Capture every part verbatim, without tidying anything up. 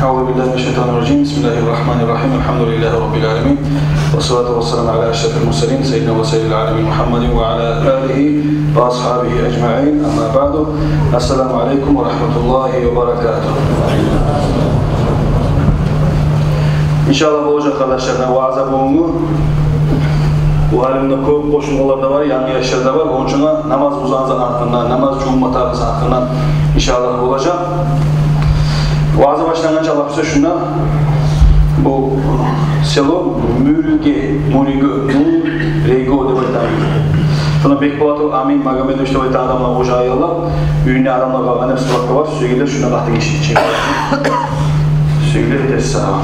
أعوذ بالله من الشيطان الرجيم. بسم الله الرحمن الرحيم. الحمد لله رب العالمين. والصلاة والسلام على أشرف المرسلين سيدنا وسيد العالمين محمد وعلى آله وأصحابه أجمعين. أما بعد. السلام عليكم ورحمة الله وبركاته. Иншаллагь, болажакъ, къардашлар, ваъза бугюнгю. Бу гьалимде кёп къошулгъанлар да бар, янгы яшлар да бар. Ону учун намаз бузагъан затны гьакъындан, намаз жувунматагъан затны гьакъындан, иншаллагь, болажакъ. Ваъза башлангъанча, Аллагь буюрса, шунда бу село Мюрюге, Мюрюге, Мюрюге деп айтагъан. Шунда Бекболатов Амин Магомедович деп айтагъан адамлар, о жагъа аяллар, уьюнде адамлар къалгъан деп сорап да бар, сюйгенлер шунда къатынгиши чыгъып. Сюйгенлер этерсиз сагъа.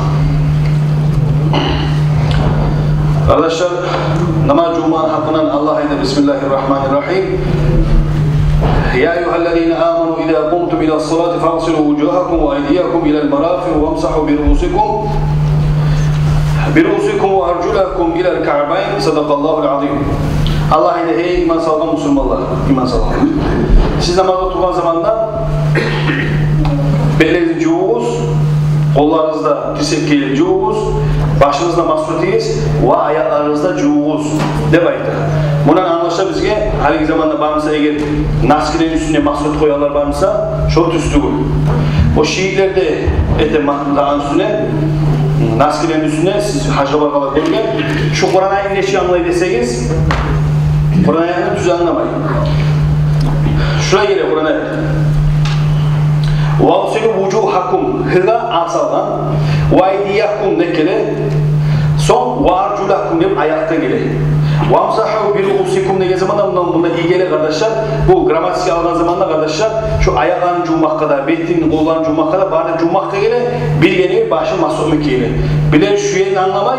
Къардашлар, намаз жувунмагъан гьакъындан Аллагь айта: بسم الله الرحمن الرحيم. يا أيها الذين آمنوا إذا قمتم إلى الصلاة فاغسلوا وجوهكم وأيديكم إلى المرافق وامسحوا برؤوسكم، برؤوسكم وأرجلكم إلى الكعبين. صدق الله العظيم. Аллагь айта: гьей иман салгъан мусулманлар, иман салгъан. Сиз намазгъа тургъан заманда бетлеригизни жувугъуз, къолларыгъызны да тирсекге ерли жувугъуз, башыгъызны да масгь этигиз ва аякъларыгъызны да жувугъуз деп айта. Мундан англаша бизге, гьалиги заманда бармыса эгер, носкилени уьстюне масгь этип къоягъанлар бармыса, шо тюз тюгюл. О шиитлер де эте ма-, дагъан уьстюне, носкилени уьстюне, сиз гьажгъа баргъанлар гёрген. Шу Къуран аятны нечик англай десегиз, Къуран аятны тюз англамай. Шулай геле Къуран аят: واغسلوا وجوهكم, гьыгъа ас алгъан, وأيديكم деп геле, сонг وأرجلكم деп аякъгъа геле. وامسحوا برؤوسكم деген заманда мунда, мунда и геле, къардашлар. Бу грамматически алгъан заманда, къардашлар, шу аякъларын жувмакъгъа да, бетин, къолларын жувмакъгъа да, барын жувмакъгъа геле, бир геле башын масгь этмекге геле. Биле шу ерин англамай,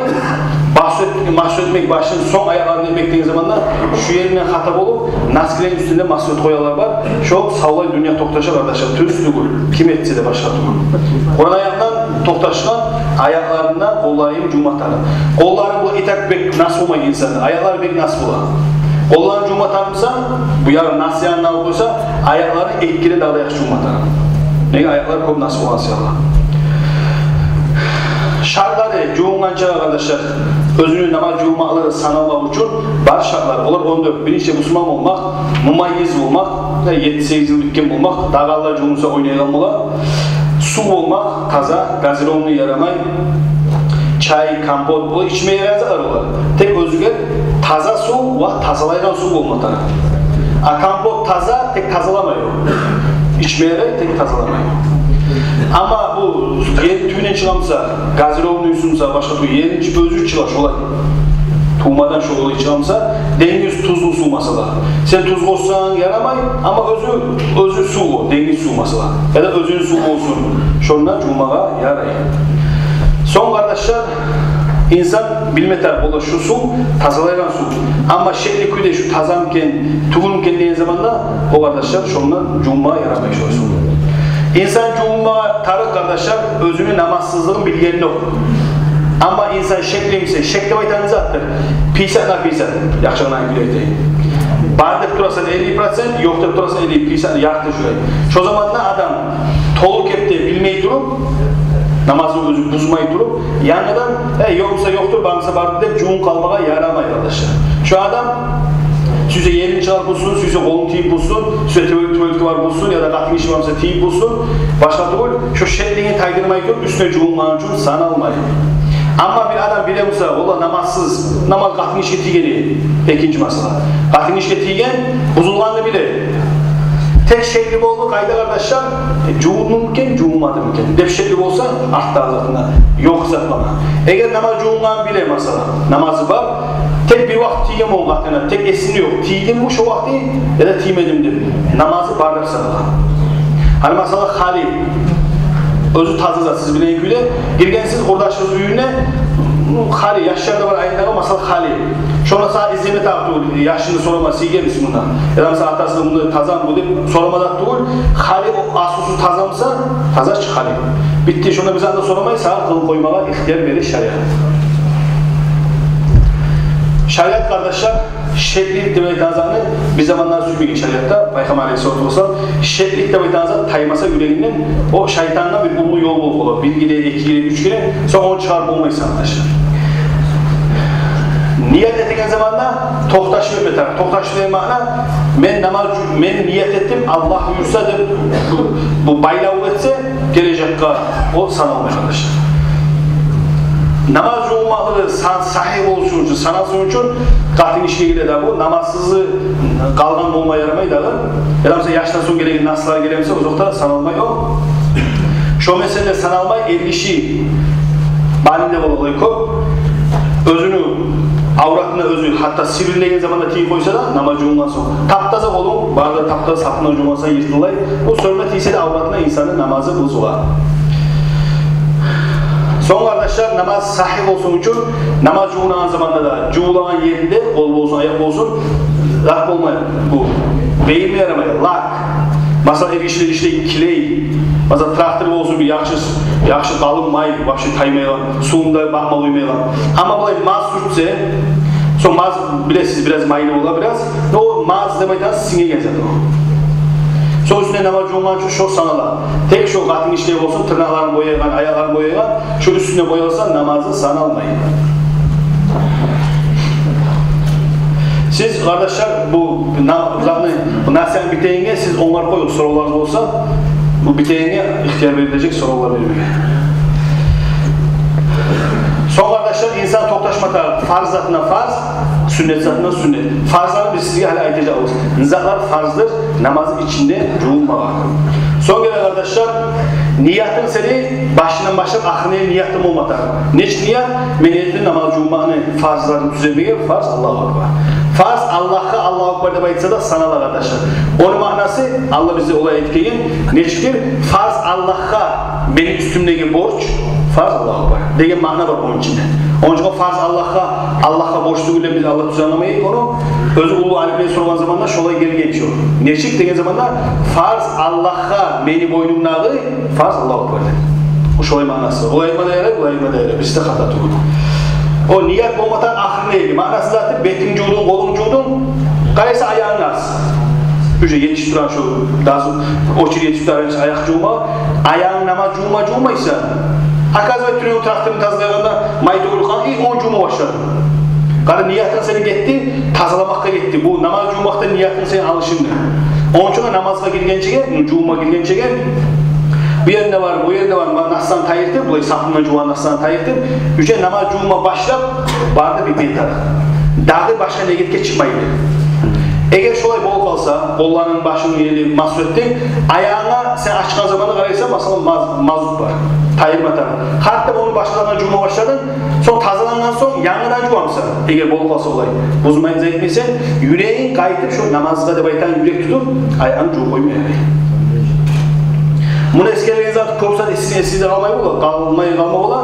масгь эт-, масгь этмек башын, сонг аякъларын этмек деген заманда шу еринден хата болуп, носкилени уьстюне масгь этип къоягъанлар бар. Шо савлай дюнья токъташа, къардашлар, тюз тюгюл. Ким этсе де башгъа тюгюл. Къуран аятдан токъташгъан аякъларын да, къолларын жувматагъан. Къоллары бу итак бек нас болмай инсанны, аякълары бек нас бола. Къолларын жувматагъан буса, бу ягъын нас янына алып къойса, аякълары эки керен дагъы да яхшы жувматагъан. Неге, аякълары кёп нас болгъан саялы. Шартлары жувунгъанча, къардашлар, оьзюню намаз жувунмакълыгъы саналмакъ учун бар шартлар. Олар он дёрт. Биринчи, мусулман болмакъ, мумаййиз болмакъ, э, етти-сегиз йыл битген болмакъ, дагъы алда жувунса ойнайгъан бола. Сув болмакъ таза, газированный ярамай, чай, компот, о ичме ярайгъан затлар олар. Тек оьзюне таза сув ва тазалайгъан сув болма тарыкъ. А компот таза, тек тазаламай о. Ичме ярай, тек тазаламай. Амма бу ерни тюбюнден чыгъа буса, газированный сув буса, башгъа сув, ерни чы-, оьзю чыгъа шолай. Тувмадан шолай чыгъа буса, денгиз тузлу сув масала. Сен туз къошсанг ярамай, амма оьзю, оьзю сув о, денгиз сув масала. Яда оьзюню сув болсун, шонда жувмагъа ярай. Сонг, къардашлар, инсан билме тарыкъ бола шу сув тазалайгъан сув. Амма шекли кюйде шу тазамы экен, тюгюлмю экен деген заманда, о, къардашлар, шондан жувунмагъа ярамай шолай сув. Инсан жувунмагъа тарыкъ, къардашлар, оьзюню намазсызлыгъын билгенде. Амма инсан шекли буса, шек деп айтагъан затдыр пятьдесят на пятьдесят, яхшылап айтайым. Бар деп турасан элли процент, ёкъ деп турасан элли, пятьдесят, ярты шулай. Шо заманда адам толу кепде билмей туруп, намазын оьзю бузмай туруп, янгыдан, э, ёкъ буса ёкъдур, бар буса бардыр деп жувунуп къалмагъа ярамай, къардашлар. Шо адам сюйсе ерин чыгъарып бузсун, сюйсе къолун тийип бузсун, сюйсе тюбек-, тюбекге барып бузсун, яда къатынгиши бар буса тийип бузсун, башгъа тюгюл, шо шеклигин тайдырмай туруп, уьстюне жувунмагъан учун саналмай. Амма бир адам биле буса, олай намазсыз, намаз къатынгишиге тийген, экинчи масала. Къатынгишиге тийген, бузулгъанны биле. Тек шекли болду, къайда, къардашлар? Э, жувундуму экен, жувунмадымы экен деп шекли болса, артдагъы затына ёкъ гьисаплана. Эгер намаз жувунгъанын биле, масала, намазы бар, тек бир вакъти тийген болгъан къатына, тек эсинде ёкъ, тийдимми шо вакъти яда тиймедим деп, намазы бар деп санала. Гьали, масала, хали, оьзю таза зат, сиз билеген кюйде, гиргенсиз къурдашыгъыз уьюне, ну, хали, яшлар да бар айылдагъы, масала, хали. Шонда сагъа излеме тарыкъ тюгюл, яшыны сорама, сен ийгенмисен мунда? Яда, масала, атасы мунда тазамы бу деп сорама да тюгюл. Хали, о асусу тазамыса, таза чы хали. Битди, шонда бир зат да сорамай, сагъа къылып къоймагъа ихтияр бере шариат. Шариат, къардашлар, Шеклик деп айтагъан затны бир заманда сюймеген шариатда, Пайхаммар алейгьиссалату вассалам, шеклик деп айтагъан зат таймаса юрегинден, о шайтангъа бир уллу ёл болуп къала. Бир гире, эки гире, уьч гире, сонг ону чыгъарып болмайсан, къардашлар. Ният этеген заманда токъташып этме тарыкъ. Токъташып деген маъна, мен намаз, мен ният этдим, Аллагь буюрса деп, бу, бу байлавлу этсе, гележекге о саналмай, къардашлар. Намаз жувунмакълыгъы са-, сагьигь болсун учун, саналсын учун, къатын гишиге геле дагъы бу, намазсыз къалгъан болма ярамай дагъы. Ярамаса, яшдан сонг гелеген наслар геле буса, озокъда, саналмай о. Шо меселе саналмай, эргиши бары да бола къой кёп. Оьзюню авратына оьзю, гьатта сибирилеген заманда тийип къойса да, намаз жувунгъан сонг, таптаза къолунг, бары да таптаза, сапындан жувунгъан сонг йыртылай. Бу сёрме тийсе де авратына, инсанны намазы бузула. Сонг, къардашлар, намаз сагьигь болсун учун, намаз жувунагъан заманда да, жувулагъан еринде, къол болсун, аякъ болсун, лак болмай, бу, бегирме ярамай, лак. Масала, эргишилер ишлей, килей. Масала, трактор болсун, бир яхшы, яхшы къалын май, вообще таймайгъан, сувун да бакъма къоймайгъан. Амма булай маз сюртсе, сонг маз, билесиз, бираз майлы бола, бираз. Но маз деп айтабыз, сингеген зат о. Сонг уьстюне намаз жувунгъан учун шо санала. Тек шо къатын гишилер болсун, тырнакъларын боягъан, аякъларын боягъан, шо уьстюне боялса, намазы саналмай. Сиз, къардашлар, бу на-, затны, бу насигьатны битегенге сиз онгарып къоюгъуз, соравларыгъыз болса, бу битегенге ихтияр берилежек соравлар бермеге. Сонг, къардашлар, инсан токъташма тарыкъ фарз затына фарз, сюннет затына сюннет. Фарзланы биз сизге гьали айтажакъбыз. Не затлар фарздыр намазны ичинде жувунмагъа. Сонг геле, къардашлар, ниятынг сени башындан башлап ахырына ерли ниятынг болма тарыкъ. Нечик ният? Мен этдим намаз жувунмакъны фарзларын тюземеге, фарз, Аллагьу акбар. Фарз Аллагьгъа Аллагьу акбар деп айтса да санала, къардашлар. Ону маънасы, Аллагь бизге олай айтып гелген, нечикдир? Фарз Аллагьгъа мени уьстюмдеги борч, фарз, Аллагьу акбар деген маъна бар ону ичинде. Ону учун фарз Аллагьгъа, Аллагьгъа борч тюгюл деп биз Аллагь тюз англамайыкъ ону. Оьзю уллу алимлер сорагъан заманда шолай гелген чю. Нечик деген заманда, фарз Аллагьгъа мени бойнумдагъы, фарз, Аллагьу акбар деп. О шолай маънасы. Олай айтма да ярай, булай айтма да ярай. Бирси де хата тюгюл. О ният болма тарыкъ ахырына ерли. Маънасы заты, бетинг жувдунг, къолунг жувдунг, къарайса, аягъынг аз. Уже етишип турагъан шо, дазу, очередь етишип турагъан аякъ жувма, аягъынг намаз жувма жувмайса. Оказывается, тюнегюн тракторну тазалайгъанда май тёгюлюп къалгъан, и, ону жувма башладынг. Къара, ниятынг сени гетди, тазаламакъгъа гетди. Бу намаз жувмакъдан ниятынг сени алышынды. Ону учун намазгъа гиргенчеге, жувма гиргенчеге, бу еринде бар, бу еринде бар, ма-, насланы тайдыртып, булай сапындан жувгъан насланы тайдыртып, уже намаз жувма башлап, бары да битме тарыкъ. Дагъы башгъа негетге чыкъмайды. Эгер шолай болуп къалса, къолларынг, башынг ерли масгь этдинг, аягъынга сен ачгъан заманда къарайсан, масала, маз-, мазут бар, тайдырма тарыкъ. Гьатта ону башгъа заманда жувма башладынг, сонг тазалангъан сонг янгыдан жувамысан, эгер болуп къалса олай, бузмайын зат этмейсен, юрегинг къайтып шо намазгъа деп айтагъан юрек тутуп, аягъынг жувуп къойма ярай. Муну эсгерген зат кёп зат эсиз-, эсизде къалмай бола, къалмай, къалма бола.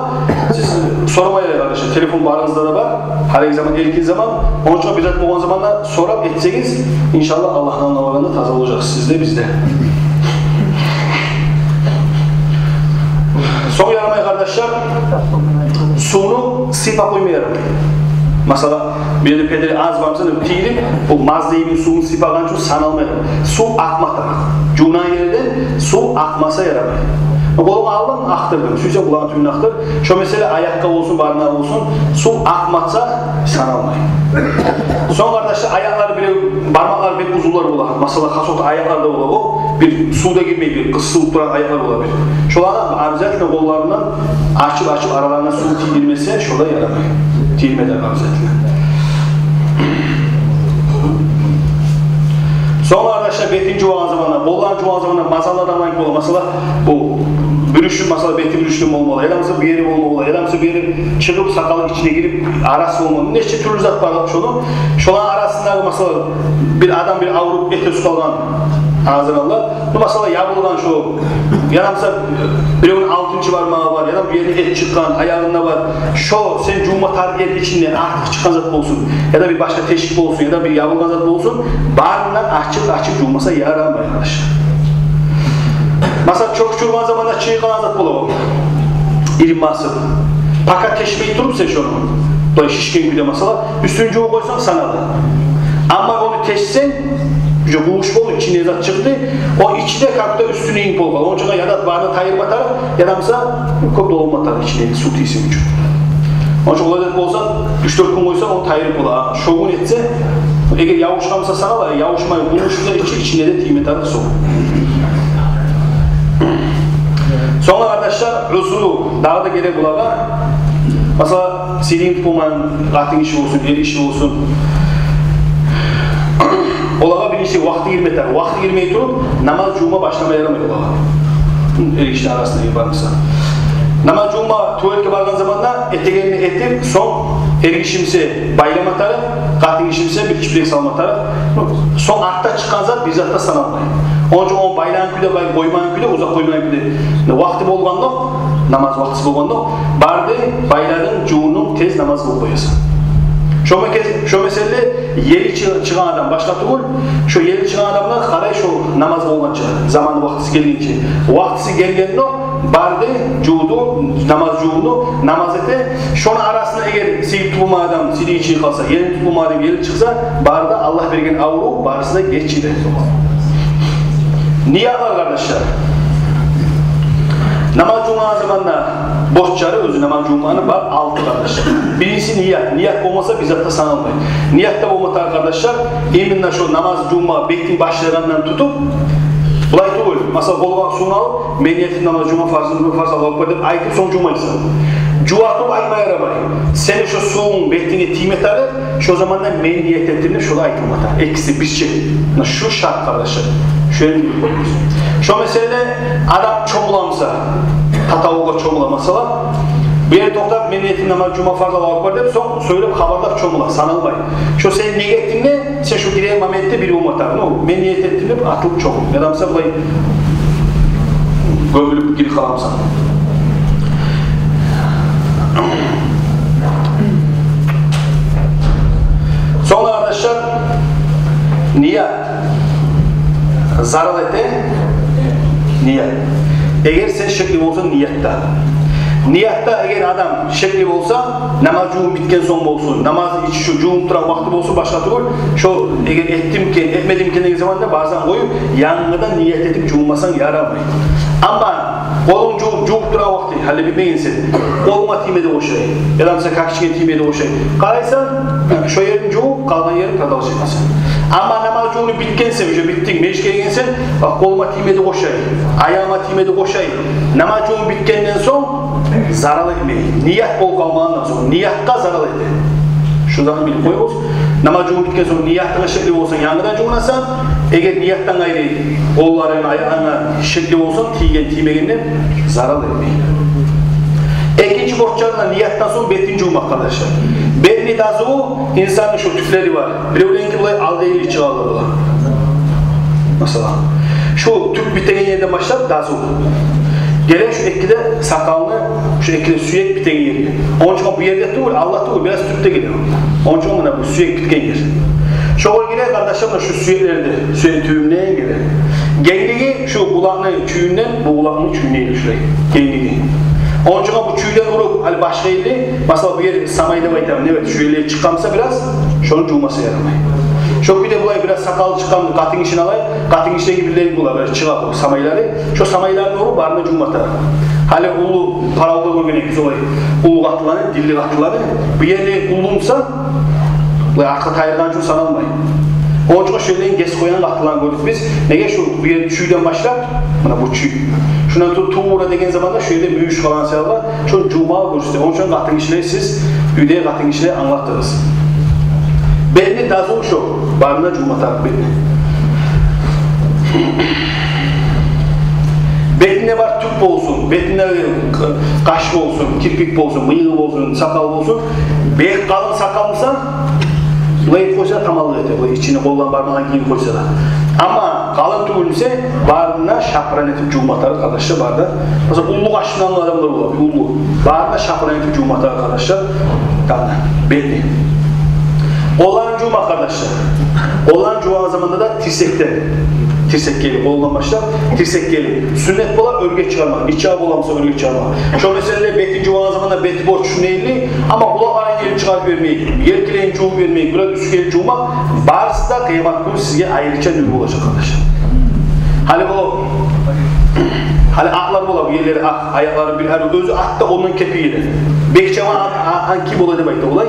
Сиз сорамай, къардашлар, телефон барыгъызда да бар. Гьалиги заман эркин заман. Ону учун бир зат болгъан заманда сорап этсегиз, иншаллагь, Аллагьны алдына баргъанда таза болажакъсыз сиз де, биз де. Сонг ярамай, къардашлар, сувну сыйпап къойма ярамай. Масала, бир ерде педери аз бармыса, тийирип, бу маз дейми, сувну сыйпагъан учун саналмай. Сув акъма тарыкъ. Жувунагъан ерден сув акъмаса ярамай. Къолунга алдынг, акътырдынг. Сюйсенг, къулакъны тюбюне акътыр. Шо меселе аякъгъа болсун, барына болсун, сув акъмаса саналмай. Сонг, къардашлар, аякълары бирев, бармакълары бек узунлар бола. Масала, хасокъда аякъларда бола о, бир сувда гирмей, бир къысылып турагъан аякълар бола бир. Шоланы обязательно къолларындан ачып-ачып, араларына сув тийдирмесе, шолай ярамай. Тийдирме тарыкъ обязательно. Сонг, къардашлар, бетин жувагъан заманда, къолларын жувагъан заманда мазаллы адамлар бола. Масала, бу бюрюшюп, масала, бети бюрюшген болма бола, яда буса бу ери болма бола, яда буса бу ери чыгъып, сакъалы ичине гирип, арасы болма бола. Нече тюрлю зат бар шону. Шоланы арасындагъы, масала, бир адам бир авруп, эти тюз къалгъан, азыр Аллагь. Бу, масала, ябылгъан шо, яда буса биревню алтынчы бармагъы бар, яда бу ерине эт чыкъгъан, аягъында бар. Шо сен жувма тарыкъ ерни ичинде артыкъ чыкъгъан зат болсун, яда бир башгъа тешик болсун, яда бир ябылгъан зат болсун, барын да ачып-ачып жувмаса ярамай, къардашлар. Масала, чёкюч ургъан заманда чыгъып къалгъан зат бола о, ирин басып. Пока тешмей туруп сен шону, булай шишген кюйде, масала, уьстюн жувуп къойсанг, санала. Амма ону тешсенг, уже къувуш болду, ичинден зат чыкъды. О ичи де как будто уьстюне инип болгъан. Ону учун яда барын тайдырма тарыкъ, яда буса кёп доланма тарыкъ ичиндеги сув тийсин учун. Ону учун олай деп болса, уьч-дёрт гюн къойса, ону тайдырып бола. Шо гюн этсе, эгер явушгъан буса санала, явушмай, къувушса ичи, ичине де тийме тарыкъ сув. Сонг, къардашлар, узру дагъы да геле булагъа. Масала, сийлигин тутуп болмайгъан къатын гиши болсун, эр гиши болсун. Олагъа биринчи вакъти гирме тарыкъ. Вакъти гирмей туруп, намаз жувма башлама ярамай олагъа. Эр гишини арасында бар буса. Намаз жувма туалетге баргъан заманда этегенин этип, сонг эр гиши буса байлама тарыкъ, къатын гиши буса бир чипирек салма тарыкъ. Сонг артда чыкъгъан зат бир зат да саналмай. Ону учун ону байлагъан кюйде бай-, къоймагъан кюйде, узакъ къоймагъан кюйде. Вакъти болгъандокъ, намаз вакътиси болгъандокъ, барды байладынг, жувундунг, тез намаз къылып къоясан. Шо ме-, шо меселде ели чы-, чыгъагъан адам башгъа тюгюл, шо ели чыгъагъан адам да къарай шо намаз болгъанча, заманы, вакътиси гелгинче. Вакътиси гелгендокъ, барды, жувду, намаз жувунду, намаз эте. Шону арасында эгер сийлигин тутуп болмагъан адам, сийлиги чыгъып къалса, ери тутуп болмагъан адам ери чыкъса, бары да Аллагь берген аврув, барысы да гечиди. Ниятлар, къардашлар. Намаз жувмагъан заманда борчлары, оьзю намаз жувмагъаны бар алты, къардашлар. Биринчиси ният. Ният болмаса, бир зат да саналмай. Ният да болма тарыкъ, къардашлар. Именно шо намаз жувма бетин башлагъандан тутуп, булай тюгюл, масала, къолгъа сувну алып, мен ният этдим намаз жувма, фарз, фарз, Аллагьу акбар деп айтып, сонг жувмайсан. Жуватып айтма ярамай. Сени шо сувунг бетинге тийме тарыкъ, шо заманда мен ният этдим деп шо да айтылма тарыкъ. Экиси бирче. Муна шу шарт, къардашлар. Шо эм шо меселде адам чомула буса, татавулгъа чомула, масала, бир ерде токътап, мен ният этдим намаз жувма, фарз, Аллагьу акбар деп, сонг сёйлеп, хабарлап чомула, саналмай. Шо сен ният этдинг де, сен шо гиреген моментде бир болма тарыкъ. Ну, мен ният этдим деп атылып чомул. Яда буса булай гёмюлюп гирип къала буса. Сонг, къардашлар, ният зарал эте. Ният. Эгер сен шекли болсанг ниятда. Ниятда эгер адам шекли болса, намаз жувунуп битген сонг болсун, намаз ичи шу жувунуп турагъан вакъти болсун, башгъа тюгюл, шо эгер этдимикен, этмедимикен деген заманда барсанг къоюп, янгыдан ният этип жувунмасанг ярамай. Амма къолунг жувуп, жувуп турагъан вакъти, гьали билмейсен, къолунга тиймеди къошай, яда буса кагичиге тиймеди къошай. Къарайсан, шо ерин жувуп, къалгъан ерин продолжать этесен. Амма намаз жувунуп битгенсен, уже битдинг, межитге гелгенсен, бакъ, къолума тиймеди къошай, аягъыма тиймеди къошай. Намаз жувунуп битгенден сонг зарал этмей. Ният болуп къалмагъандан сонг, ниятгъа зарал эте. Шу затны билип къоюгъуз. Намаз жувунуп битген сонг ниятынга шекли болсанг, янгыдан жувунасан. Эгер ниятдан къайры къолларынга, аягъынга шекли болсанг, тийген, тиймегенден зарал этмей. Экинчи борчларындан ниятдан сонг бетин жувмакъ, къардашлар. Бетни дазу инсанны шу тюклери бар. Биревленики булай алда ерли чыгъалла булар. Масала, шу тюк битеген ерден башлап дазу геле шу эки де сакъалны, шу эки де сюек битеген ерге. Ону учун бу ерде тюгюл, алда тюгюл, бираз тюпде геле. Ону учун муна бу сюек битген ер. Шогъар геле, къардашлар, муна шу сюеклерде, сюек тюбюнден геле. Генглиги шу къулакъны чюйюнден бу къулакъны чюйюне ерли шулай. Генглиги. Ону учун бу чюйден уруп, гьали башгъа ерли, масала, бу ер самай деп айтаман, не бет, шу ерлери чыкъгъан буса бираз, шону жувмаса ярамай. Шо кюйде булай бираз сакъалы чыкъгъан къатын гишини алайыкъ, къатын гишилеге билеген бола, бираз чыгъа бу самайлары. Шо самайларын уруп, барын да жувма тарыкъ. Гьали уллу паравуллар гёрген экенсиз, олай уллу къатынланы, динли къатынланы, бу ери уллу буса, булай артгъа тайдыргъан учун саналмай. Ону учун шо ерлерин гесип къойгъан къатынланы гёрдюк биз. Неге, шу бу ер чюйден башлап, муна бу чюй, шундан ту-, тувра деген заманда шу ерде мюйюш къалгъан саялы, шону жувмагъа гёрсете. Ону учун къатын гишилеге сиз, уьйдеги къатын гишилеге англатыгъыз. Бетни дазу шо, барын да жувма тарыкъ бетни. Бетинде бар тюк болсун, бетинде къ-, къаш болсун, кирпик болсун, мыйыгъы болсун, сакъал болсун. Бек къалын сакъал буса, булай этип къойса, таманлыкъ эте, булай ичине къолларын бармагъын гийип къойса да. Амма къалын тюгюл буса, барын да шапыран этип жувма тарыкъ, къардашлар, барын да. Масала, уллу къашындан адамлар бола, уллу. Барын да шапыран этип жувма тарыкъ, къардашлар. Таман. Бетни. Къолларын жувма, къардашлар. Къолларын жувагъан заманда да тирсекден. Тирсекге ерли, къолундан башлап, тирсекге ерли. Сюннет бола оьрге чыгъарма. Нечакъы бола буса оьрге чыгъарма. Шо меселде бетин жувагъан заманда бети борч шуну ерли, амма къулакъларын чыгъарып бермейик, еркелейин жувуп бермейик, бираз уьстге жувмакъ, барысы да къыямат гюн сизге айрыча нюр болажакъ, къардашлар. Гьали о, гьали атлар бола, бу ерлери акъ, аякълары бир гьар, оьзю ат да ондан кепиги де. Бек жаман ат, а-, анки бола деп айта олай.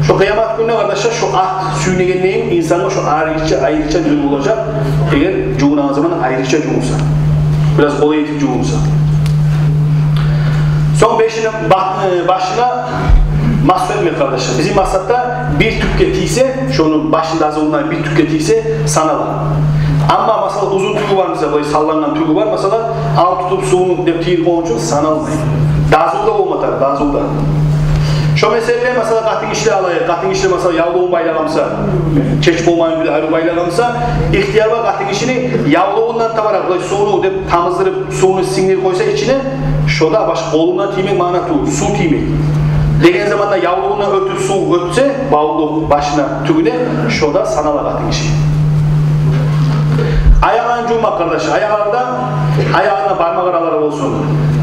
Шо къыямат гюнде, къардашлар, шо ат сюйнегендейин инсангъа шо айрыча, айрыча нюр болажакъ, эгер жувунагъан заман айрыча жувунса, бираз къолай этип жувунса. Сонг бешини ба-, э, башына масгь этмек, къардашлар. Бизин мазгьабда бир тюкге тийсе, шону башында, азугъунда бир тюкге тийсе, санала. Амма, масала, узун тюгю бар, масала, булай саллангъан тюгю бар, масала, ал тутуп сувну деп тийип къойгъан учун саналмай. Дазу да болма тарыкъ, дазу да. Шо масала, масала, къатынгишилер алайыкъ, къатынгишилер, масала, явлугъун байлагъан буса, чечип болмайгъан бир арив байлагъан буса, ихтияр бар къатынгишини явлугъундан табаракъ, булай сувну деп тамыздырып, сувну сингдирип къойса ичине, шо да башгъа къолуна тиймек маъна тюгюл, сув тиймек. Деген заманда явлугъундан оьтюп сув оьтсе, бавлукъ башына, тюгюне, шо да санала къатынгиши. Аякъларын жувмакъ, къардаш, аякъларда, аягъында бармакъ аралары болсун,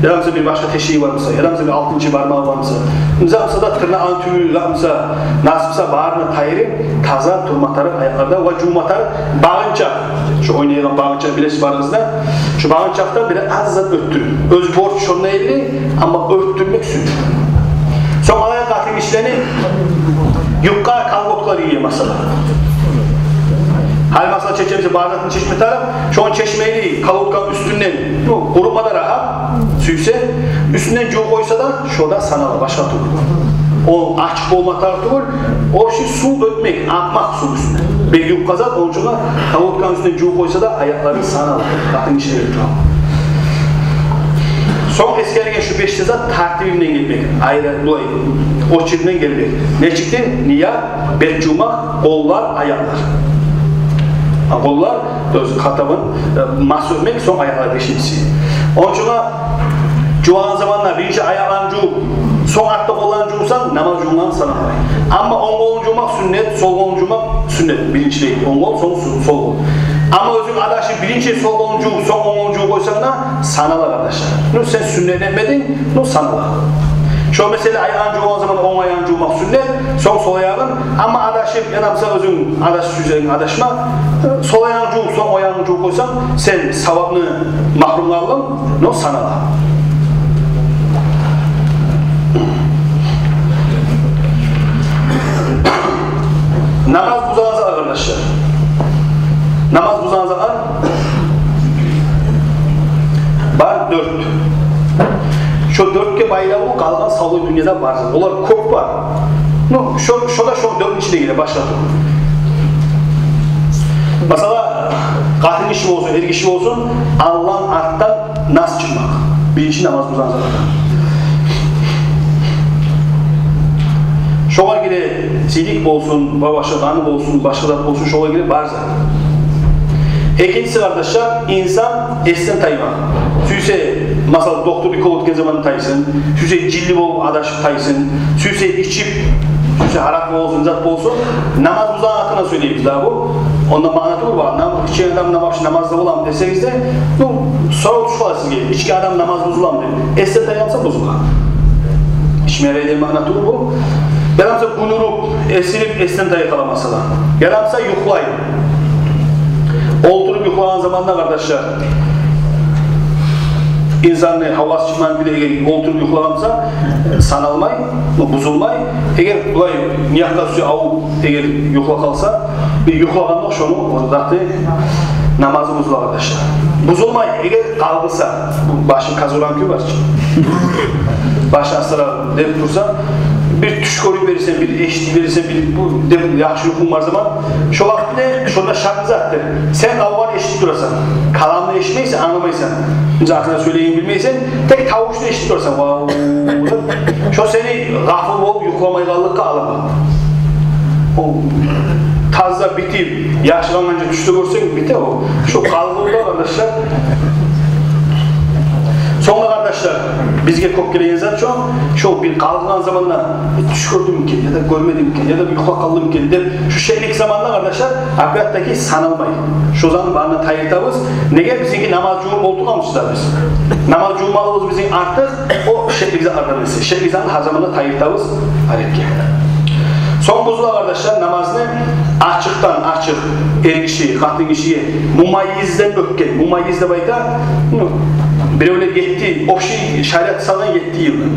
яда буса бир башгъа тешиги бар буса, яда буса бир алтынчы бармагъы бар буса, не зат буса да, тырнакъны тюгю, яда буса, насып буса, барын да тайдырып, таза турма тарыкъ аякъларда, ва жувма тарыкъ багъынчакъ. Шо ойнайгъан багъынчакъ, билесиз барыгъыз да, шо багъынчакъда бир аз зат оьттюрюп, оьз борчу шонда эди, амма оьттюрмек сюннет. Сонг алайыкъ къатынгишилени юбка, колготкалар гие, масала. Гьали, масала, чечебиз, бар затын чечме тарыкъ, шону чечмейли, колготканы уьстюнден, ну, къурутма да рагьат, сюйсе, уьстюнден жувуп къойса да, шо да санала, башгъа тюгюл. О ачыкъ болма тарыкъ тюгюл, о ши сув оьтмек, акъмакъ сув уьстюнден. Бек юбка зат, ону учун да колготканы уьстюнден жувуп къойса да, аякълары санала, къатынгишилени. Сонг эсгерген шу беш де зат тартиби булан гелмек. Айры, булай, очередь булан гелмек. Нечикди? Ният, бет жувмакъ, къоллар, аякълар. А къоллар, оьз хатабын, э, масгь этмек, сонг аякълар бешинчиси. Ону учун да жувагъан заманда биринчи аякъларын жувуп, сонг артда къолларын жувсанг, намаз жувгъан саналмай. Амма онг къолун жувмакъ сюннет, сол къолун жувмакъ сюннет. Биринчилей онг къол, сонг со-, сол къол. Амма оьзюнг адашып, биринчи сол къолун жувуп, сонг онг къолун жувуп къойсанг да, санала, къардашлар. Ну, сен сюннет этмединг, ну, санала. Шо масала, аягъын жувгъан заман онг аягъын жувмакъ сюннет, сонг сол аягъын, амма адашып, яда буса оьзюнг адаш-, сюйсенг адашма, сол аягъын жувуп, сонг онг аягъын жувуп къойсанг, сен савапны магьрум къалдынг, но санала. Намаз бузагъан затлар, къардашлар. Намаз бузагъан затлар бар дёрт. Шо дёртге байлавлу къалгъан савлай дюньяда бар. Олар кёп бар. Ну, шо, шо да шо дёртню ичине гире, башгъа тюгюл. Масала, къатынгиши болсун, эргиши болсун, Аллагьны артдан нас чыкъмакъ. Биринчи намаз бузагъан затлардан. Шогъар гире сийдик болсун, ва башгъа, къаны болсун, башгъа зат болсун, шогъар гире бар зат. Экинчиси, къардашлар, инсан эсден таймакъ. Сюйсе, масала, докторлукъ болуп гелген заманда тайсын, сюйсе, жинли болуп адашып тайсын, сюйсе, ичип, сюйсе, гьаракъы болсун, зат болсун, намаз бузагъан гьакъында сёйлейбиз дагъы бу. Онда маъна тюгюл бар. Нам-, ичген адам намаз, намазда боламы десегиз де, ну, сорав тюшюп къала сизге, ичген адам намаз бузуламы деп. Эсден тайгъан буса, бузулгъан. Ичме ярай деген маъна тюгюл бу. Яда буса гюн уруп, эсинип, эсден тайып къала, масала. Яда буса юхлай. Олтуруп юхлагъан заманда, къардашлар, инсанны гьавасы чыкъмагъан кюйде эгер олтуруп юхлагъан буса, саналмай, бу бузулмай. Эгер булай ниятгъа сюйсе авуп, эгер юхлап къалса, бир юхлагъандокъ шону, онда да намазы бузула, къардашлар. Бузулмай, эгер къалгъыса, бу башын къазып алгъан кюй бар чы. Башын астара деп турса, бир тюш гёрюп берсе, бир эшитип берсе, бир бу деп яхшы юхунг бар заман, шо вакътиде шонда шарт затдыр. Сен къалгъанны эшитип турасан, каламны эшитмейсен, англамайсан. Затына сёйлегенни билмейсен, тек тавушну эшитип турасан. Вау, шо сени гъафил болуп юхламай къаллыкъгъа алама. О таза битип, яхшы къангъанча тюшде гёрсенг, бите о. Шо къалгъанда, къардашлар. Сонг да, къардашлар, бизге кёп гелеген зат шо, шо бир къалгъан заманда, э, тюш гёрдюм экен, яда гёрмедим экен, яда бир юхлап къалдым экен деп, шо шеклик заманда, къардашлар, опять-таки саналмай. Шо затны барын да тайдыртабыз. Неге? Бизинки намаз жувуп олтургъанбыз да биз. Намаз жувмалыгъыбыз бизин артыкъ, о шеклик затлардан эсе. Шеклик затны гьар заманда тайдыртабыз арекге. Сонг бузула, къардашлар, намазны ачыкъдан ачыкъ, эркиши, къатынгишиге, мумаййизден оьтген, мумаййиз деп айта, ну, биревлер етти, общий шариат салгъан етти йылны.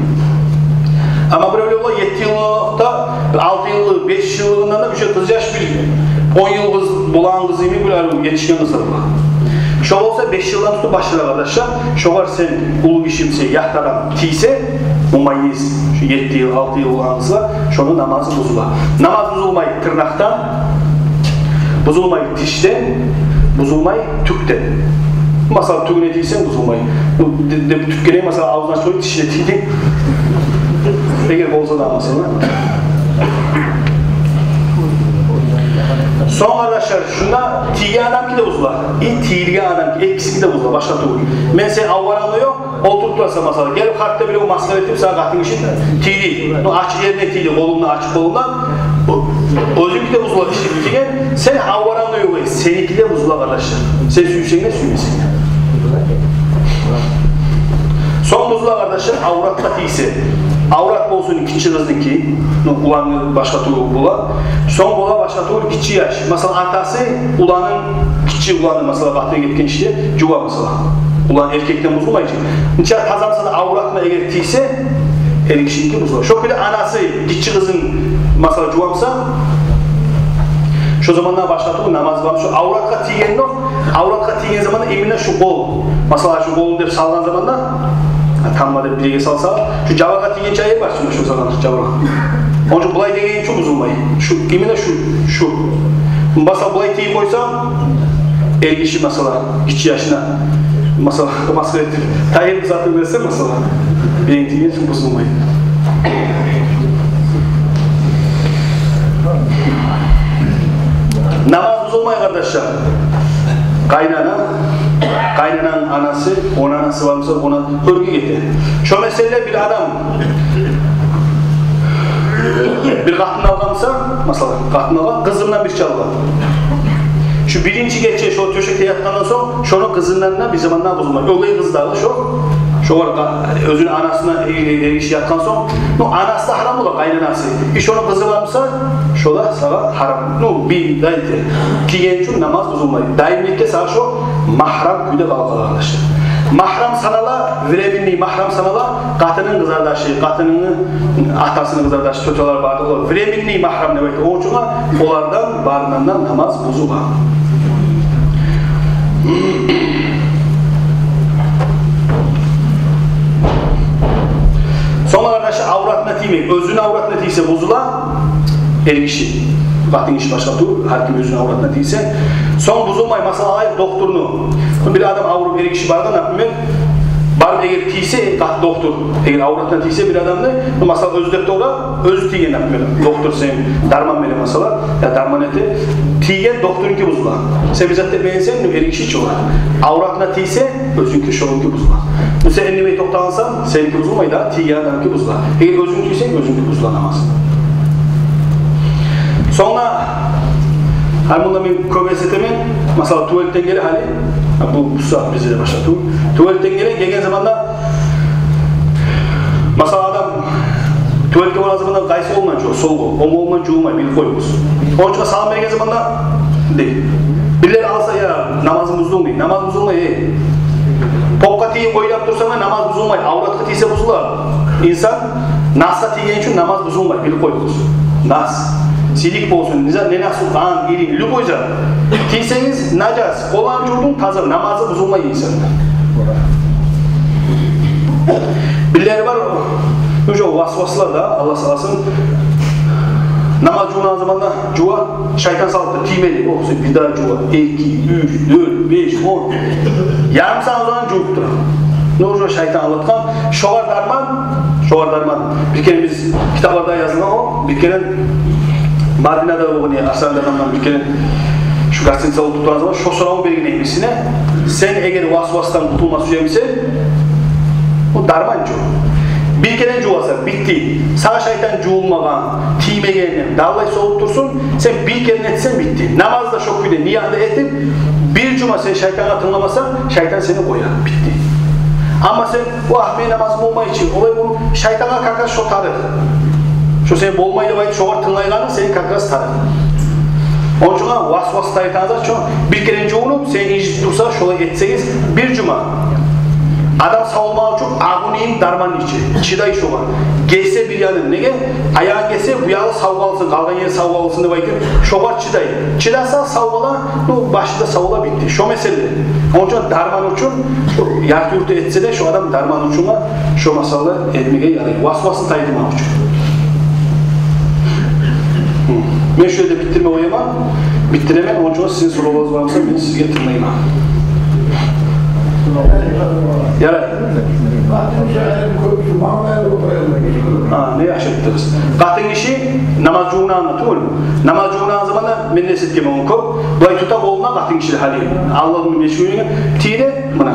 Амма биревлер олай етти йыллыкъда, алты йыллыкъ, беш йыллыгъындан да уже къызъяш бир он йыл къыз болгъан къыз йимик бир етишген къызлар бола. Шо болса беш йылдан тутуп башлай, къардашлар. Шогъар сен, уллу гиши буса, ят адам тийсе, мумаййиз, шо етти йыл, алты йыл болгъан къызгъа, шону намазы бузула. Намаз бузулмай тырнакъдан, бузулмай тишден, бузулмай тюкден. Масала, тюгюне тийсенг, бузулмай. Бу де-, де-, тюк герек, масала, авзун ачып къоюп, тишине тийди. Эгер болса да, масала. Сонг, къардашлар, шунда тийген адамныки де бузула. И тийилген адамныки, экисиники де бузула, башгъа тюгюл. Мен сени аварангны ёкъ, олтуруп турасан, масала, гелип, гьатта бир масхара этип, сагъа къатынгиши тийди. Ну, ачыкъ ерине тийди, къолундан, ачыкъ къолундан. О-, оьзюнюки де бузула, иши битген. Сени аварангны ёкъ, сеники де бузула, къардашлар. Сен сюйсенг де, сюймесенг де. Сонг бузула, къардашлар, авратгъа тийсе. Аврат болсун гиччи къызныки, ну, уланны башгъа тюгюл бола. Сонг бола башгъа тюгюл гиччи яш. Масала, атасы уланын, гиччи уланын, масала, къатыны гетген чакъы жува, масала. Улан эркекден бузулмай чы. Нече таза буса да, авратына эгер тийсе, эркишиники бузула. Шо кюйде анасы гиччи къызын, масала, жува буса, шо заманда башгъа тюгюл намаз бар. Шо авратгъа тийген ёкъ. Авратгъа тийген заманда именно шу къол. Масала, шу къолун деп салгъан заманда, а, тамма деп бирге салса, шу жабыргъа тийген чакъы бар чы, шу заманда жабыргъа. Ону учун булай деген чу бузулмай. Шу, именно шу, шу. Масала, булай тийип къойса, эркиши, масала, гиччи яшына, масала, масхара этип, тайын затын берсе, масала, бирин тийген чу бузулмай. Намаз бузулмай, къардашлар. Къайнана, къайнананы анасы, ону анасы бар буса, ону гёрюп гете. Шо меселде бир адам бир къатын алгъан буса, масала, къатын алгъан, къызындан бирче алгъан. Шу биринчи гече шо тёшекде ятгъандан сонг, шону къызындан да бир заманда бузулмай. Оьгей къыз дагъы шо. Шогъар къа-, оьзюню анасына, э, э, эркиши ятгъан сонг, ну, анасы да гьарам бола, къайнанасы. И шону къызы бар буса, шо да сагъа гьарам. Ну, бир де эте. Тийген чу намаз бузулмай. Даимликге сагъа шо магьрам кюйде къала, къардашлар. Магьрам санала, временный магьрам санала, къатынны къызардашы, къатынны атасыны къызардашы, тётялар бардыр, олар временный магьрам деп айта. Ону учун олардан барындан да намаз бузула. Сонг, къардашлар, авратына тиймек. Оьзюню авратына тийсе, бузула, эркиши. Къатынгиши башгъа тюгюл, гьар ким оьзюню авратына тийсе. Сонг бузулмай, масала, алайыкъ, докторну. Бир адам авруп, эркиши баргъан, например, барып эгер тийсе, къат-, доктор, эгер авратына тийсе бир адамны, ну, масала, оьзю деп де ура, оьзю тийген, например, доктор сен дарман бере, масала, я дарман эте, тийген докторнуки бузула. Сен бир зат этмеген сен, ну, эркиши чи о. Авратына тийсе, оьзюнюки, шонуки бузула. Ну, сен индемей токътагъансан, сеники бузулмай да, тийген адамныки бузула. Эгер оьзюнг тийсенг, оьзюнюки бузула намаз. Сонг, гьали мунда мен кёп эс этемен, масала, тюбеликден геле гьали, гьа, бу, бу сагьат бизде де башгъа тюгюл. Тюбеликден геле, гелген заманда, масала, адам тюбеликге баргъан заманда къайсы къолундан жува? Сол къол. Онг къолундан жувмай, билип къоюгъуз. Ону учун салам берген заманда дей. Бирлер алса, я, намазынг бузулдунг дей. Намаз бузулмай, эй. Попгъа тийип ойлап турсанг да, намаз бузулмай. Авратгъа тийсе, бузула. Инсан насгъа тийген чу намаз бузулмай, билип къоюгъуз. Нас. Сийдик болсун, не зат, не нас, къан, иринг, любой зат. Тийсегиз, нажас, къолун жувдунг, таза, намазы бузулмай инсанны. Бирлери бар, уже васваслар да, Аллагь сакъласын. Намаз жувунагъан заманда жува, шайтан салып да тиймеди. О, сен бир де жува, эки, уьч, дёрт, беш, он. Ярым сагьат узагъын жувуп тура. Ну, уже шайтан алдатгъан. Шогъар дарман, шогъар дарман. Бир керен биз, китапларда язылгъан о, бир керен Мадинада болгъан, я, Арсландардан бир керен шу гостиница олтуруп тургъан заман, шо соравну берген эди бирине: сен эгер васвасдан къутулма сюе бусанг, О дарман чы. Бир керен жувасан, битди. Сагъа шайтан жувулмагъан, тиймеген, даллай согъуп турсун, сен бир керен этсенг, битди. Намаз да шо кюйде ниятны этип, бир жума сен шайтангъа тынгламасанг, шайтан сени къояр, битди. Амма сен: «Вагь, мени намазым болмай чы, олай болуп, шайтангъа как раз шо тарыкъ. Шо сен болмай деп айтып, шогъар тынглайгъанынг сени как раз тарыкъ». Ону учун васвас да айтагъан зат шо, бир керен жувунуп, сен инжитип турса, шолай этсегиз, бир жума. Адам савулмакъ учун агъунуйун дарман иче, чыдай шогъар. Гесе бир янын, неге? Аягъы гесе, бу ягъы сав къалсын, къалгъан ери сав къалсын деп айтып, шогъар чыдай. Чыдаса, сав къала, ну, башы да сав къала, битди. Шо меселе. Ону учун дарман учун, шо ярты-юрту этсе де, шо адам дарман учун да шо масала этмеге ярай. Васвасны тайдырмакъ учун. Мен шу ерде битдирме къояман, битдиремен, ону учун сизин соравларыгъыз бар буса, мен сизге тынглайман. Ярай. А, не яхшы этдигиз. Къатын гиши намаз жувунагъанда тюгюл. Намаз жувунагъан заманда мен не эситкенмен ону кёп. Булай тута къолуна къатын гиши гьали. Аллагьны мешгьурине тийире, муна.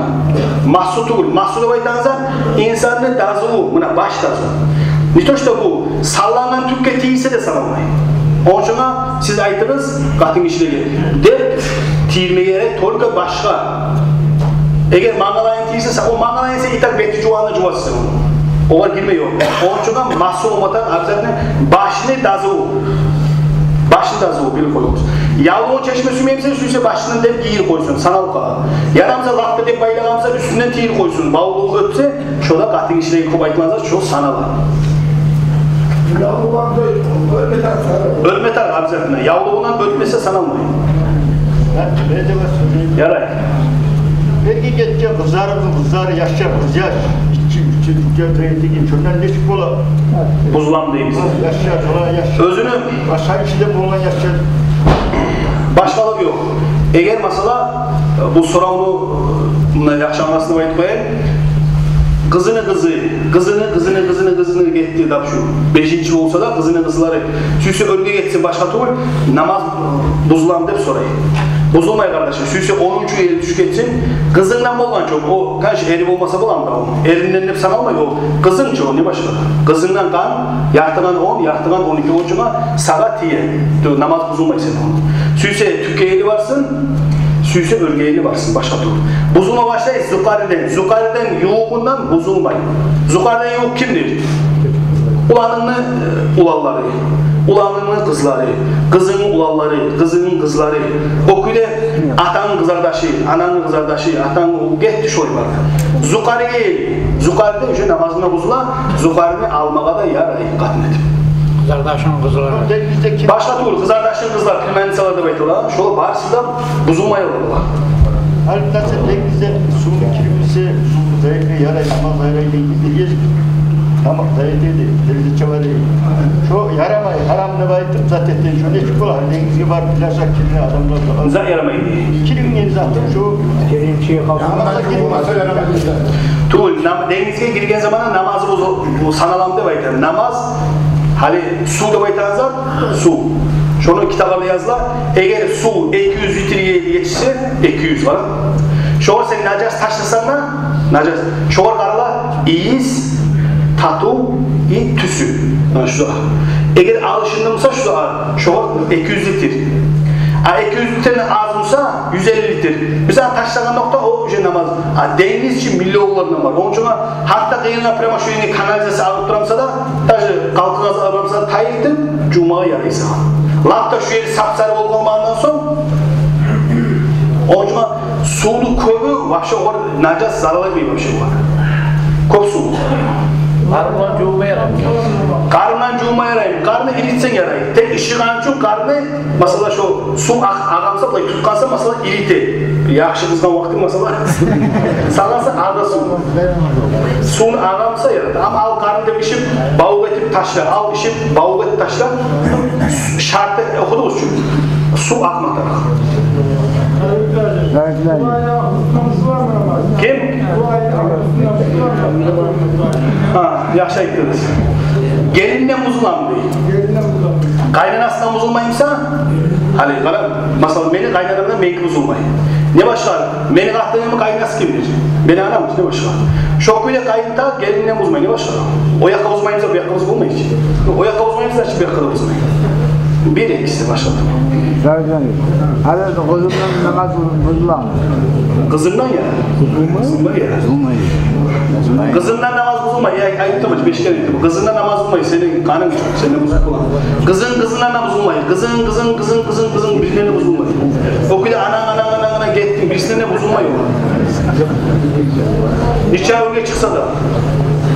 Масгьу тюгюл. Масгьу деп айтагъан зат инсанны дазусу, муна баш дазусу. Не то что бу саллангъан тюкге тийсе де саналмай. Ону учун сиз айтыгъыз къатын гишилеге, деп тийирмеге герек только башгъа. Эгер мангалайын тийсе, о мангалайын сен итак бети жувгъанда жувасан, огъар гирме ёкъ. Ону учун масгьу болма тарыкъ обязательно башны дазусу. Башны дазусу, билип къоюгъуз. Явлугъун чечме сюймеймисен, сюйсе башындан деп гийирип къойсун, саналып къала. Ярамаса лапта деп байлагъан буса, уьстюнден тийирип къойсун. Бавлугъу оьтсе, шо да къатын гишилеге кёп айтылагъан зат, шо санала. Явлугъун оьтме тарыкъ. Оьтме тарыкъ обязательно. Явлугъундан оьтмесе, саналмай. Ярай. Эркек гетген къызлар, къызлар, яшча къыз, яш. Ичи, ичи, тюкге гирген, шондан нечик бола? Бузуламы деймиз. Яшча, яшча. Оьзюню башгъа ичинде болгъан яшча. Башгъалыкъ ёкъ. Эгер масала, бу соравну, муна, яхшы англасын деп айтып къояйым. Къызыны къызы, къызыны, къызыны, къызыны, къызыны гетди, тап шу бешинчи болса да, къызыны къызлары. Сюйсе оьрге гетсин, башгъа тюгюл, намаз бузуламы деп сорай. Бузулмай, къардашым, сюйсе онунчу ери тюшюп гетсин, къызынгдан болгъан чы о, о, конечно, эри болмаса боламы да о. Эринден деп саналмай о. Къызынг чы о, не башгъа. Къызынгдан къан, ярты къан он, ярты къан он эки, ону учун сагъа тие. Тю, намаз бузулмай сени ону. Сюйсе тюкге эли барсын, сюйсе оьрге эли барсын, башгъа тюгюл. Бузулма башлай зукъариден, зукъариден ювугъундан бузулмай. Зукъариден ювукъ кимдир? Уланынгны, э, уланлары, уланынгны къызлары, къызынгны уланлары, къызынгны къызлары. О кюйде атангны къызардашы, анангны къызардашы, атангны, гетди шолай бар. Зукъариге эли, зукъариде уже намазынг да бузула, зукъарини алмагъа да ярай къатын этип. Къызардашынгны къызлары. Башгъа тюгюл, къызардашынгны къызлары, племянницалар деп айтыла. Шолар барысы да бузулмай олар. Гьали, масала, денгизде сувну кирмисе, сувну зайыргъа ярай, тамакъ зайырай дейди, бир гезик тамакъ зайырай дейди, пердече бар дейди. Шо ярамай, гьарам деп айтып, зат этген, шо нечик бола? Гьали денгизге барып, пляжгъа кирген адамлар да бар. Зат ярамай дейди. Киринген зат шо. Теренчиге къалса. Янына жувулмаса ярамай дейди. Тюгюл, нам-, денгизге гирген заманда намазы бузу-, бу саналамы деп айта. Намаз, гьали сув деп айтагъан зат, сув. Шону китапларда языла, эгер сув эки юз литрге етишсе, эки юз бар. Шогъар сен нажас ташласанг да, нажас, шогъар къарала ийис, татыв и тюсю. Муна шу. Эгер алышынды буса шу, шогъар эки юз литр. А эки юз литрден аз буса, юз элли литр. Биз аны ташлагъан нокъта, о уже намаз. А денгиз чи миллионлардан бар. Ону учун гьатта къырыйына прямо шу ерге канализация агъып тура буса да, даже къалкъыгъа агъып тура буса да, тайдырып жувмагъа ярай сагъа. Лап да шу ери сап-сары болуп къалмагъандан сонг, ону учун сувну кёбю вообще огъар нажас, зарал этмей вообще огъар. Кёп сув. Къарындан жувма яраймы? Къарындан жувма яраймы? Къарны иритсенг ярай. Тек ышыгъан учун къарны, масала, шо сув агъ-, агъа буса, булай тутгъан буса, масала, ирите. Яхшы къызгъан вакътинг, масала, салгъан буса, агъа сув. Сувну агъа буса ярай. Амма ал къарны деп ышып, бавукъ этип ташла. Ал ышып, бавукъ этип ташла. Шарты, охудугъуз чу. Сув акъмакъ тарыкъ. Ким? Гьа, яхшы айтдыгъыз. Гелинден бузуламы дей. Къайнанасындан бузулмаймы буса? Гьали къара, масала, мени къайнанамдан меники бузулмай. Не башгъа? Мени къатынымны къайнанасы кимдир? Мени анам, не башгъа? Шо кюйде къайын да гелинден бузулмай, не башгъа? О якъгъа бузулмаймы буса, бу якъгъа бузулмаймы? О якъгъа бузулмаймы, значит, бу якъгъа да бузулмай. Бир экиси башгъа. Гьали къызындан намаз бузуламы? Къызындан я. Бузулмай. Бузулмай я. Бузулмай. Бузулмай. Къызындан намаз бузулмай. Я, айтдым, беш керен айтдым. Къызындан намаз бузулмай. Сени къанынг чокъ, сени бузулуп къала. Къызын, къызындан намаз бузулмай. Къызын, къызын, къызын, къызын, къызын, биринен де бузулмай. О кюйде ананг, ананг, ананг, ананг гетдинг, бирисинден де бузулмай о. Нече уьйге чыкъса да.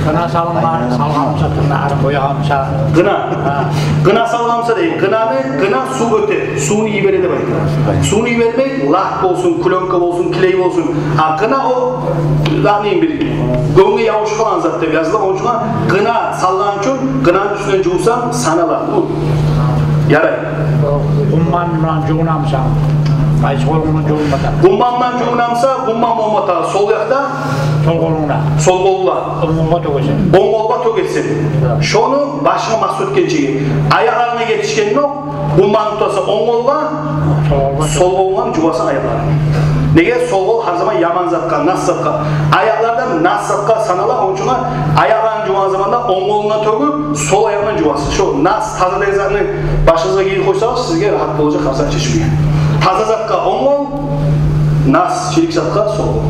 Къына салынма, салгъан буса, тырнагъын боягъан буса. Къына. Гьа. Къына салгъан буса дей, къынаны, къына сув оьте, сувну йибере деп айта. Сувну йибермей, лак болсун, клёнка болсун, клей болсун. А къына о, лакъ, не бир гёнгге ябушуп къалагъан зат деп языла, ону учун къына салгъан учун къынаны уьстюнден жувсанг, санала. Бу ярай. Къумман булан жувунамысан, къайсы къолунг булан жувунма тарыкъ? Къумман булан жувунамыса, къумман болма тарыкъ, сол якъда. Сол къолунг булан. Сол къолунг булан. Онг къолгъа тёгесен. Онг къолгъа тёгесен. Гьа. Шону башынга мас этгинчеге. Аякъларынга етишгенокъ, къумман тутасан онг къолгъа, сол къолгъа, сол къолгъа жувасан аякъларын. Неге? Сол къол гьар заман яман затгъа, нас затгъа. Аякълардан нас затгъа санала, ону учун аякъларын жувагъан заманда онг къолунгдан тёгюп, сол аякъдан жувасыз. Шо нас, таза деген затны башыгъызгъа гийирип къойсагъыз, сизге рагьат болажакъ, гьар зат чечмеге. Таза затгъа онг къол, нас, чирик затгъа сол къол.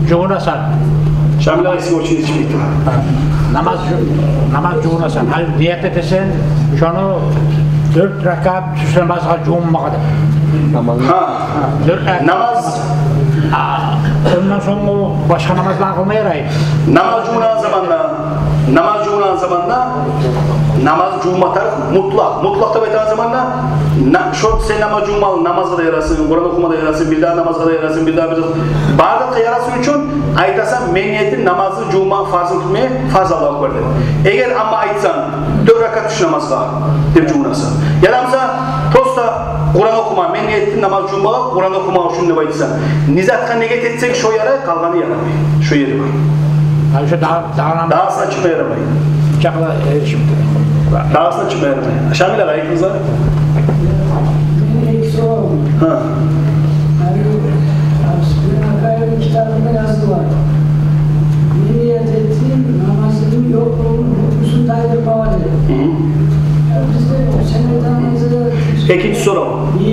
Жувунасан. Шамил агъай, сизге учун ичмей тура. Гьа. Намаз жу-, намаз жувунасан. Гьали ният этесен, шону дёрт ракаат тюш намазгъа жувунмагъа деп. Намаз. Гьа. Гьа, дёрт ракаат. Намаз. А, ондан сонг о башгъа намазланы къылма ярай. Намаз жувунагъан заманда, намаз жувунагъан заманда, намаз жувунма тарыкъ мутлакъ. Мутлакъ деп айтагъан заманда, на-, шо сен намаз жувунмагъа, намазгъа да ярасын, Къуран охума да ярасын, бирдагъы намазгъа да ярасын, бирдагъы бир зат. Бар затгъа ярасын учун айтасан, мен ниятым намазны жувунмагъа, фарзын тутмагъа, фарз, Аллагьу акбар деп. Эгер амма айтсанг, дёрт ракаат тюш намазгъа деп жувунасан. Яда буса просто Къуран охума, мен ниятым намаз жувунмагъа, Къуран охума учун деп айтасан. Не затгъа ният этсенг, шо ярай, къалгъаны ярамай. Шо ери бар. Гьа, шо да-, дагъы нама-, дагъысына чыкъма ярамай. Чакъла, э, шимди. Дагъысына чыкъма ярамай. Шамил агъай, айтыгъыз. Мен эки сорав. Гьа. Гьали, Абусупиян Акаевни китабында язылгъан. Мен ният этдим намазымны ёкълугъун, гьукмусун тайдырмагъа деп. Гьы. Я, бизде о сен айтагъан зат. Экинчи сорав. Гьы.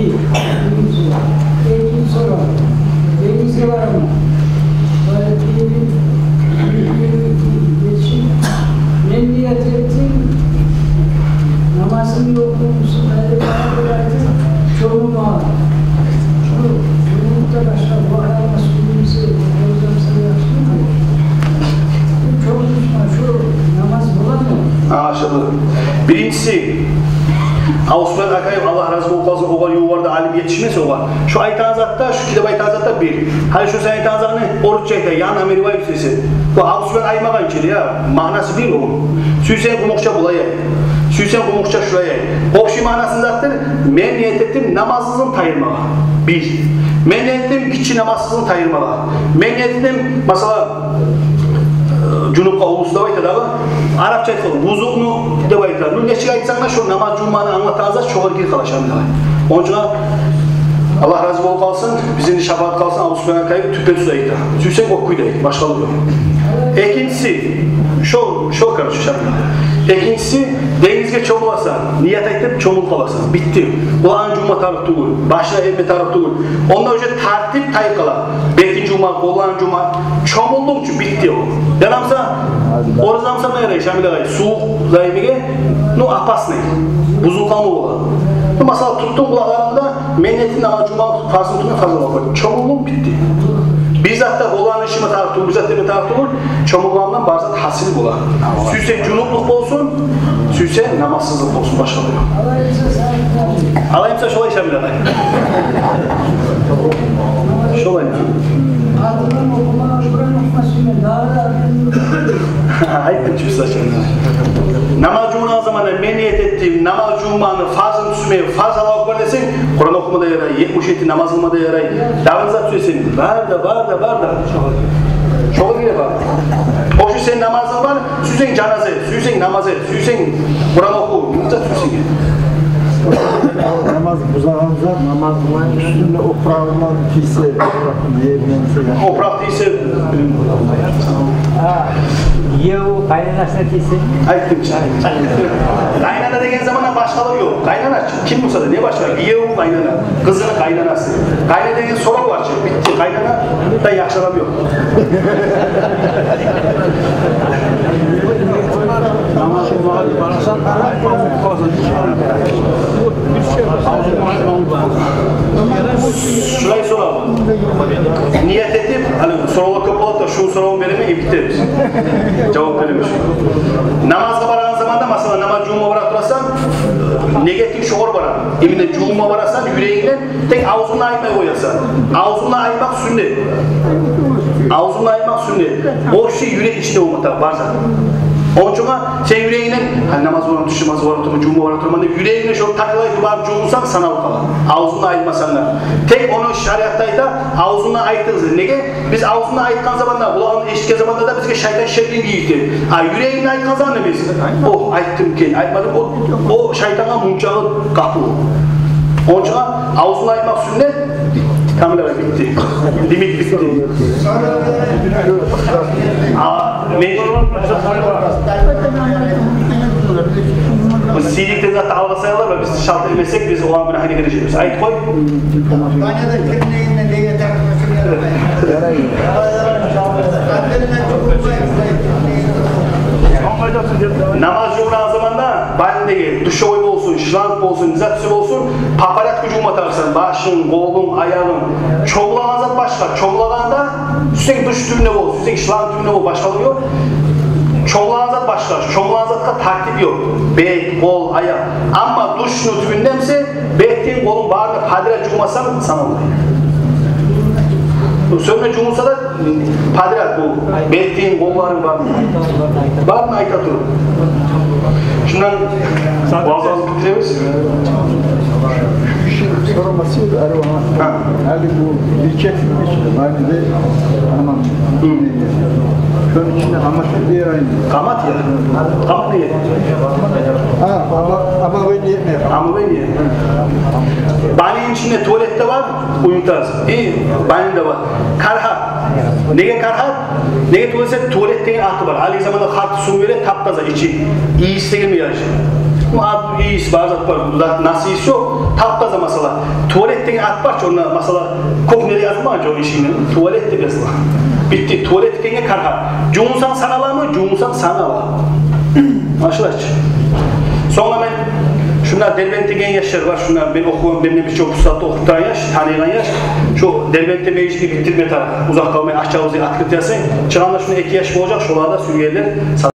Экинчи сорав. Экинчи сорав. Денгизге бараман. Барып гелип, гетишип, мен ният этдим намазым ёкъ, гьукмусун тайдырмагъа деп айтып, чомулмагъа. Шу чомулукъда башгъа бу арамас гюнюмсе, оразамса яхшымы? Бу чомулма, шу намаз боламы? Англашылды. Биринчиси, Абусупиян Акаев, Аллагь рази болуп къалсын, огъар ювукъ да алим етишмес огъар. Шу айтагъан затда, шу китап айтагъан затда бир. Гьали шу сен айтагъан затны орусча айта, я намереваюсь десе. Бу Абусупиян айтмагъан чы, я, маънасы бир о. Сюйсенг къумукъча булай айт. Сюйсенг къумукъча шулай айт. Общий маънасы затдыр, мен ният этдим намазсызын тайдырмагъа. Бир. Мен ният этдим гиччи намазсызын тайдырмагъа. Мен ният этдим, масала, э, жунупгъа уллусу деп айта дагъы. Арапча айтгъанда, вузуну деп айта. Ну, нечик айтсанг да, шо намаз жувунманы англатагъан зат шогъар гирип къала, Шамил агъай. Ону учун Аллагь рази болуп къалсын, бизден де шапаат къалсын, Абусупиян Акаев тюппе-тюз айта. Сюйсенг о кюйде айт, башгъалыкъ ёкъ. Экинчиси, шо, шо, короче, Шамил агъай. Экинчиси, денгизге чомуласан, ният айтып чомулуп къаласан. Битди. Къулакъынг жувма тарыкъ тюгюл, башынг эрме тарыкъ тюгюл. Онда уже тартип тайып къала. Бетинг жувма, къолларынг жувма, чомулдунг чу, битди о. Ярамаса, оразамса не ярай, Шамил агъай, сувукъ займиге, ну, опасный. Бузулуп къалма бола. Ну, масала, тутдунг къулакъларынгны, мен ният этдим намаз жувма, фарзын тутма, фарз Аллагьу акбар. Чомулдунг, битди. Бир зат да къолларынг ичиме тарыкъ тюгюл, бир зат да этме тарыкъ тюгюл, чомулгъандан бар зат гьасил бола. Сюйсенг жунуплукъ болсун, сюйсенг намазсызлыкъ болсун, башгъа да ёкъ. Алай буса шолай, Шамил агъай. Шолай. Къатыным охума, Къуран охума сюймей, дагъы да. Айтдым чы сизге, Шамил агъай. Намаз жувунагъан заманда мен ният этдим намаз жувунманы фарзын тутмагъа, фарз Аллагьу акбар десенг, Къуран охума да ярай, етмиш етти намаз къылма да ярай. Дагъы зат сюйсенг, бар да, бар да, бар да. Шогъар гире бар. О шу Сен намазынг бар, сюйсенг жаназа, сюйсенг намаза, сюйсенг Къуран оху, не зат сюйсенг. Намаз бузагъан зат, намаз булан уьстюнде опурагъындан тийсе, опуракъ еринден тийсе. Опуракъ тийсе. Гиев къайнанасына тийсе. Айтдым чы. Къайнана деген заманда башгъалыгъы ёкъ. Къайнана чы, ким болса да, не башгъа? Гиев, къайнана, къызыны къайнанасы. Къайнана деген сорав бар чы. Битди, къайнана да яхшы адам ёкъ. Шулай сорав. Ният этип, гьали соравлар кёп болады да, шу соравну беремен, и битдиребиз. Жавап беремен. Намазгъа барагъан заманда, масала, намаз жувунма бара турасан, ниятынг шогъар бара. Именно жувунма барасан, юрегингден, тек авзунгдан айтмай къоясан. Авзунгдан айтмакъ сюннет. Авзунгдан айтмакъ сюннет. Общий юрек ичинде болма тарыкъ бар зат. Ону учун сен юрегингден, гьали намаз къылып, тюш намаз къылып турман, жувунма бара турман деп, юрегингден шо такъылай барып жувунсанг, саналып къала. Авзунгдан айтмасанг да. Тек ону шариатда айта, авзунгдан айтыгъыз. Неге? Биз авзунгдан айтгъан заманда, къулагъындан эшитген заманда да бизге шайтан шеклин гийирте. А юрегингден айтгъан заманда биз, о, айтдым экен, айтмадым, о, о шайтангъа мунчагъы къапу. Ону учун авзунгдан айтмакъ сюннет, камилалай битди. Лимит битди. А мен, бу сийдикден зат алгъасайлар, биз шалт этмесек, биз оланы гюнагьына гирежекбиз. Айтып къой. Банядан киринегенде неге тартмасын? Намаз жувунагъан заманда баня деген, душевой болсун, шланг болсун, не зат болсун, по порядку жувма тарыкъсан, башынг, къолунг, аягъынг. Чомулагъан зат башгъа, чомулагъанда сюйсенг душ тюбюнде бол, сюйсенг шланг тюбюнде бол, башгъалыгъы ёкъ. Чомулагъан зат башгъа, чомулагъан затгъа тартип ёкъ. Бет, къол, аякъ. Амма душну тюбюнде буса, бетинг, къолунг барын да подряд жувмасанг, саналмай. Сёнме жувунса да, подряд бу бетинг, къолларынг барын. Барын айта туруп. Шундан ваъза алып битиребиз. Сорама сиз, ари, гьа. Гьали бу бир чек, бир чек, гьали де, анам. Шону ичинде къамат берейим. Къамат я. Къамат не? А, омовение. Омовение. Баняны ичинде туалет де бар, унитаз. И баня да бар. Карагьат. Неге карагьат? Неге тюгюл десе, туалет деген аты бар. Гьалиги заманда къатты сув бере, тап-таза ичи. Ийис деген яш. Бу ат, ийис, бар зат бар. Бу зат, нас ийис ёкъ. Тап-таза, масала. Туалет деген ат бар чы, онда, масала, кухня деп язылмагъан чы, ону ишинде. Туалет деп язылгъан. Битди, туалет экенге карагьат. Жувунсанг саналамы, жувунмасанг санала. Англашыла чы. Сонг мен, шунда Дербент деген яшлар бар, шунда мен охугъан, менден бир чокъ устазда охуп турагъан яш, таныйгъан яш. Шо Дербентде межитни битдирме тарыкъ. Узакъ къалмай ачабыз открытиясын. Чыгъанда шунда эки яш болажакъ, шолар да сюйгенлер